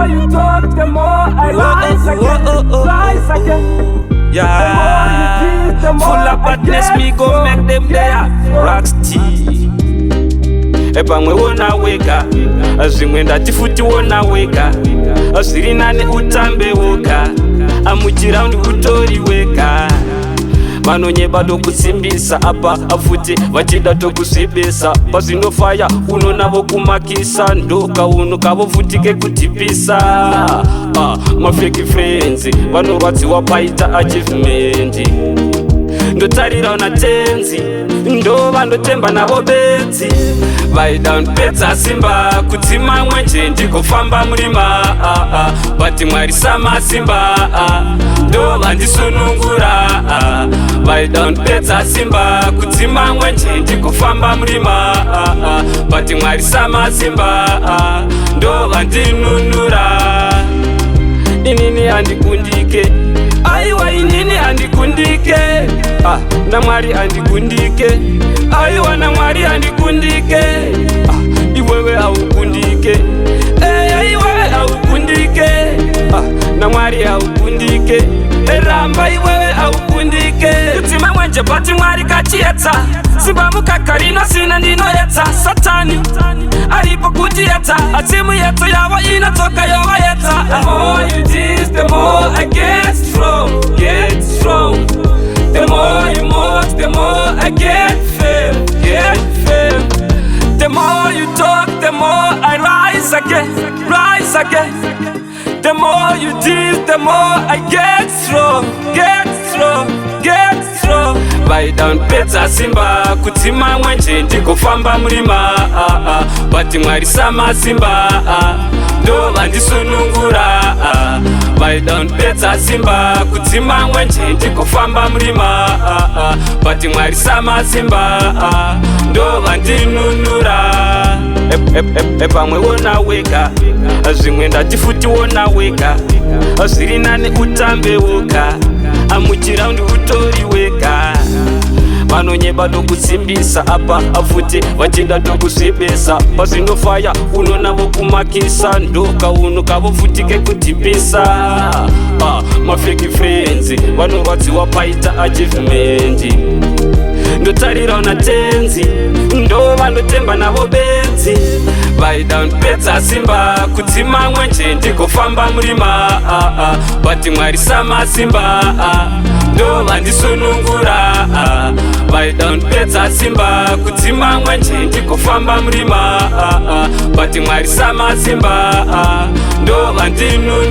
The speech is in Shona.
more you talk, the more I rise again, rise again. The more you tease, the more Full of I badness, get me go strong, make them there. Strong. Rocksty. Pamwe wona wega, zvimwe ndati futi wona wega, zviri nani utambe woga, amuchiraundi utori wega. Vanonyeba tokusimbisa, apa afuti vachida tokusvibisa. Pazvinofaya unonavo kumakisa, ndokauno kavo futi kekudhipisa. Ah, mafake friends vanorwadziwa paita achievement. Ndotarira naTenzi, ndo vandotemba navo bedzi. Vaida ndipedza simba, kudzima mwenje ndigofamba murima, but Mwari samasimba ndo vandisunungura. Vaida ndipedza simba, kudzima mwenje ndigofamba murima, but Mwari samasimba ndo vandinunura. Inini handikundike, aiwa, inini handikundike. Ah, naMwari handikundike, aiwa, naMwari handikundike. Ah, iwewe haukundike, eya, iwewe haukundike. Ah, naMwari haukundike, ramba iwewe haukundike. Kudzima mwenje, but Mwari kachiedza, simba mukaka rinosina ndinoedza. Satani aripo kutiedza, asi muyedzo yavo inodzoka yovaedza. The more you tease, the more I get strong, get strong. The more you mock, the more I get firm, get firm. The more you talk, the more I rise again, rise again. The more you tease, the more I get strong, get strong, get strong. Vaida ndipedza simba, kudzima mwenje ndigofamba murima, but Mwari samasimba ndo vandisunungura. Vaida ndipedza simba, kudzima mwenje ndigofamba murima, but Mwari samasimba ndo vandinunura. Pamwe wona wega, zvimwe ndati futi wona wega, zviri nani utambe woga, amuchiraundi utori wega. Vanonyeba tokusimbisa, apa afuti vachinda tokusvibisa. Pazvinofaya unonavo kumakisa, ndokauno kavo futi kekudhipisa. Ah, mafake friends vanorwadziwa paita achievement. Ndotarira naTenzi, ndo vandotemba navo bedzi. Vaida ndipedza simba, kudzima mwenje ndigofamba murima, but Mwari samasimba ndo vandisunungura. Vaida ndipedza simba, kudzima mwenje ndigofamba murima, but Mwari samasimba ndo vandinunura.